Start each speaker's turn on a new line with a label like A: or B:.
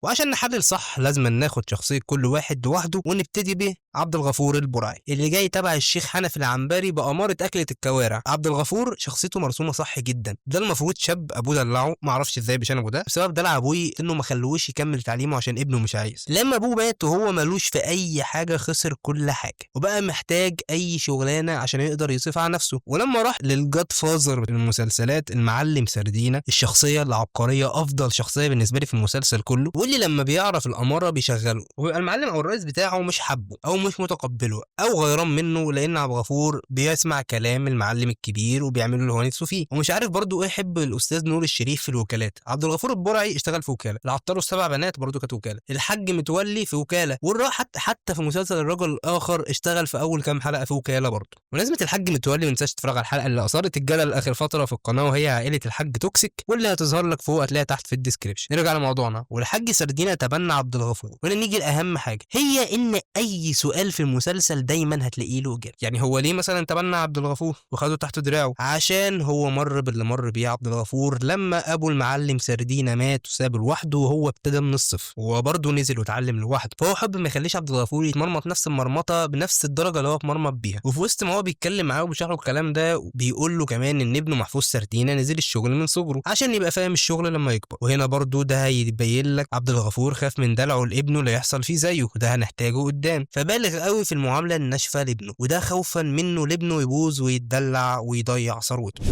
A: وعشان نحلل صح لازم ناخد شخصية كل واحد لوحده، ونبتدي به عبد الغفور البرعي اللي جاي تبع الشيخ حنفي العنبري بأمارة أكلة الكوارع. عبد الغفور شخصيته مرسومة صح جدا، ده المفروض شاب أبوه دلعه، معرفش ازاي بشنبه ده، بسبب دلع أبوه إنه ما خلوش يكمل تعليمه عشان ابنه مش عايز. لما أبوه مات وهو ملوش في أي حاجة، خسر كل حاجة وبقى محتاج أي شغلانة عشان يقدر يصرف على نفسه. ولما راح للجاد فازر المسلسلات المعلم سردينة، الشخصية العبقرية، أفضل شخصية بالنسبة لي في المسلسل كله، واللي لما بيعرف الأمارة بيشغله، وبيبقى المعلم أو الرئيس بتاعه مش حابة أو مش متقبله أو غيران منه، لأن عبد الغفور بيسمع كلام المعلم الكبير وبيعمل اللي هو نفسه فيه. ومش عارف برضو إيه حب الأستاذ نور الشريف في الوكالات. عبد الغفور البرعي اشتغل في وكالة، العطار والسبع بنات برضو كانت وكالة، الحاج متولي في وكالة، والراحة حتى في مسلسل الرجل الآخر اشتغل في أول كام حلقة في وكالة برضو. ولازمة الحاج متولي ما تنساش تتفرج على الحلقة اللي أثارت الجدل آخر فترة في القناة، وهي عائلة الحاج توكسيك، واللي هتظهر لك فوق هتلاقيها تحت في ال description. نرجع لموضوعنا، والحاج سردينة تبنى عبد الغفور. وهنا نيجي لأهم حاجة، هي إن أي سؤال في المسلسل دايما هتلاقيه له إجابة. يعني هو ليه مثلا تبنى عبد الغفور وخده تحت دراعه؟ عشان هو مر باللي مر بيه عبد الغفور لما أبو المعلم سردينة مات وسابه لوحده، وهو ابتدى من الصفر، وبرضه نزل واتعلم لوحده. فهو حب ما يخليش عبد الغفور يتمرمط نفس المرمطة بنفس الدرجة اللي هو اتمرمط بيها. وفي وسط ما هو بيتكلم معاه وبيشرح له الكلام ده، بيقول له كمان إن ابنه محفوظ سردينة نزل الشغل من صغره عشان يبقى فاهم الشغل لما يكبر. وهنا برضه ده هيبين لك عبد الغفور خاف من دلعه لابنه لا يحصل فيه زيه، وده هنحتاجه قدام، فبالغ قوي في المعاملة الناشفة لابنه، وده خوفا منه لابنه يبوظ ويتدلع ويضيع ثروته.